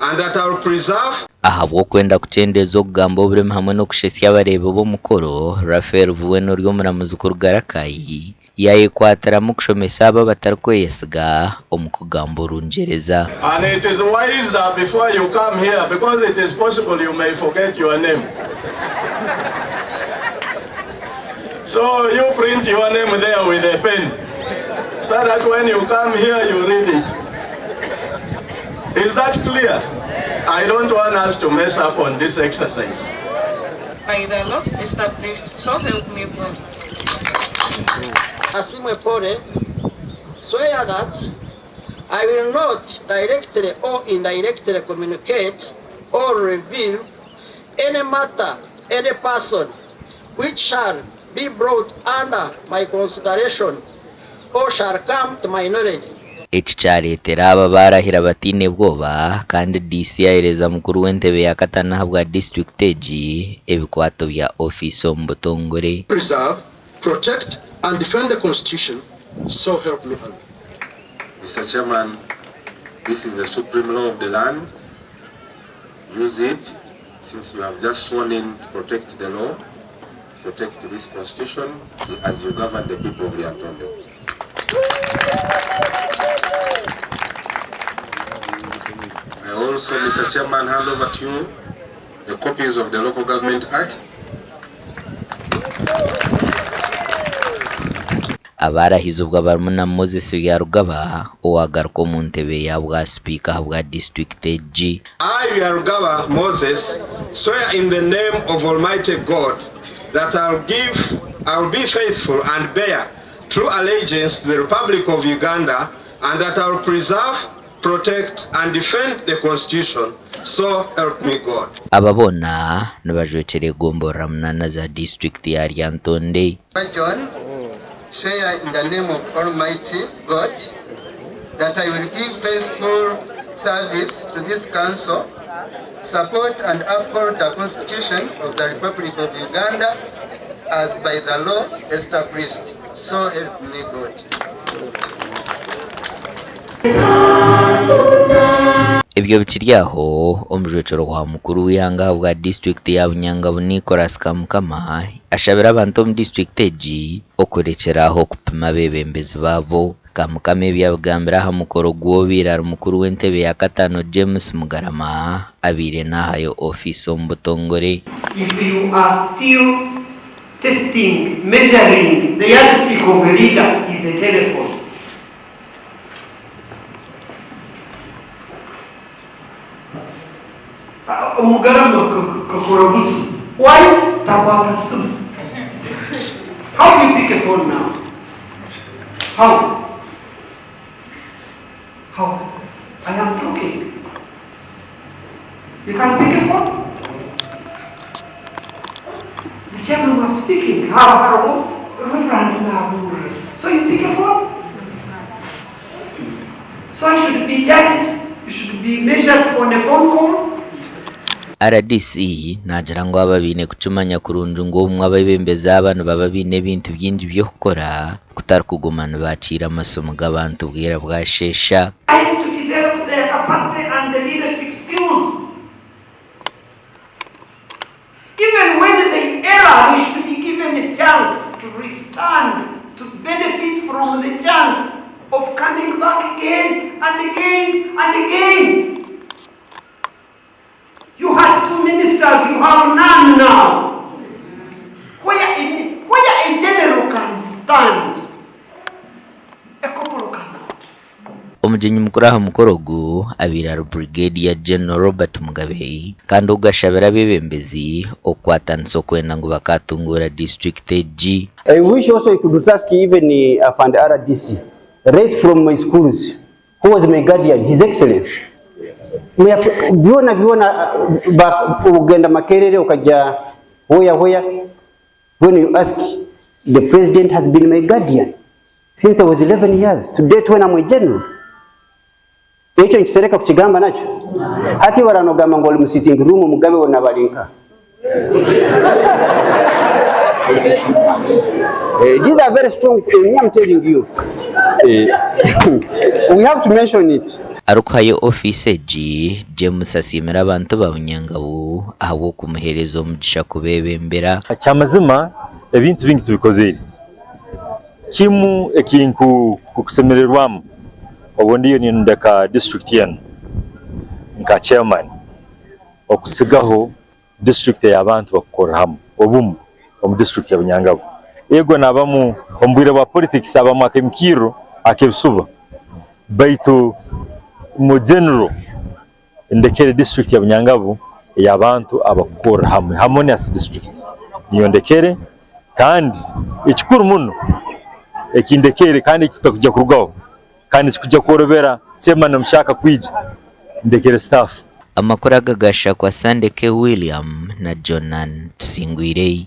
and that I will preserve, Ahabw'okwenda kukyendeeza okugamba oburimi hamwe n'okushetsya abareebi b'omukoro, Raphael Buwena ori omuramuzi kuruga Rakai yaayekwatiramu kushomesa abo abatarikweyesiga omu kugamba Orungyereza. And it is wiser before you come here because it is possible you may forget your name. So you print your name there with a pen so that when you come here you read it. Is that clear? I don't want us to mess up on this exercise. By the law established, so help me God. Asiimwe Polly, swear that I will not directly or indirectly communicate or reveal any matter, any person which shall be brought under my consideration or shall come to my knowledge. Eki kyareetera aba baarahira bataine bwoba kandi DC yaheereza mukuru w'entebe ya kataano ahabwa disiturikiti egi ebikwato bya ofiisi omu butongore. Preserve, protect and defend the constitution, so help me Allah. Mister Chairman, this is the supreme law of the land, use it since you have just sworn in to protect the law, protect this constitution as you govern the people of Lyantonde. I also, Mr. Chairman, hand over to you the copies of the Local Government Act. Abaarahizibwa barimu na Moses Byarugaba owaagaruka omu ntebe ya bwa sipiika ahabwa disiturikiti egi. I, Byarugaba Moses, swear in the name of Almighty God that I will give, I will be faithful and bear true allegiance to the Republic of Uganda and that I will preserve, protect and defend the Constitution, so help me God. Aba boona nibajwekyera egomborora munaana za disiturikiti ya Lyantonde. I, John, swear in the name of Almighty God that I will give faithful service to this council, support and uphold the Constitution of the Republic of Uganda as by the law established. So help me God. Ebyo bikiri aho, omujwekyerwa wa mukuru w'eihanga ahabwa disiturikiti ya Bunyangabu Nicholas Kamukama ashabire abantu omu disiturikiti egi okurekyera aho kupima abeebembezi baabo. Kamukama ebi yabigambire aha mukoro gw'obaire ari mukuru w'entebe ya kataano James Mugarama abaire nahayo ofiisi omu butongore. If you are still testing, measuring the yardstick of a leader is a telephone. Omugarama kakora busa. Why? Takwata simu. How do you pick a phone now? How? How? I am talking. You can pick a phone? The chairman was speaking. How, how, Reverend Nabur. So you pick a phone? So I should be judged, you should be measured on a phone call? Rdc naagira ngu aba baine kukimanya kurungi ngu obumwe abeebembezi aba nibaba baine ebintu bingi by'okukora kutari kuguma nibaakiira amasimu g'abantu bwira bwasheesha. Time to develop their capacity and leadership skills. Even when they err, they should be given a chance to restand, to benefit from the chance of coming back again and again and again. You had two ministers, you have none now. Where, in, where a general can stand, a corporal cannot. Omugyenyi mukuru aha mukoro ogu abaire ari Brigadier General Robert Mugabe kandi ogu ashabire abeebembezi okukwatanisa okwenda ngu bakaatunguura disiturikiti egi. I wish also you could ask even Afande RDC right from my schools who was my guardian his excellence byona byona ogenda Makerere okajja where where when you ask the president has been my guardian since I was 11 years to date when I'm a general ekyo nkisereka kukigamba nakyo hati baranogamba ngu oli mu sitting room omugabe wona bali nka Eh, these are very strong eh, me I'm telling you eh, we have to mention it. Arikuhayo ofiisi egi, James asiimire abantu ba Bunyangabu ahabw'okumuheereza omugisha kubeebembera. Kyamazima ebintu bingi tubikozire. Kimu ekinkusemererwamu obu ndiyo nindeka disiturikiti enu nka chairman okusigaho disiturikiti ey'abantu bakukorra hamu obumu omu disiturikiti ya Bunyangabu. Ego nabamu omu bwire bwa politics habamu akemikirro ak'ebisuba baitu mu general ndekere disiturikiti ya Bunyangabu ey'abantu abakukorra hamwe, harmonious district niyo ndekere kandi ekikuru muno ekindekere kandi ekitakuja kurugaho kandi ekikuja kworobera chairman omuhyaka kwija ndekere staff. Amakuru aga gashakwa Sandeke William na Jonan Tusingwirei.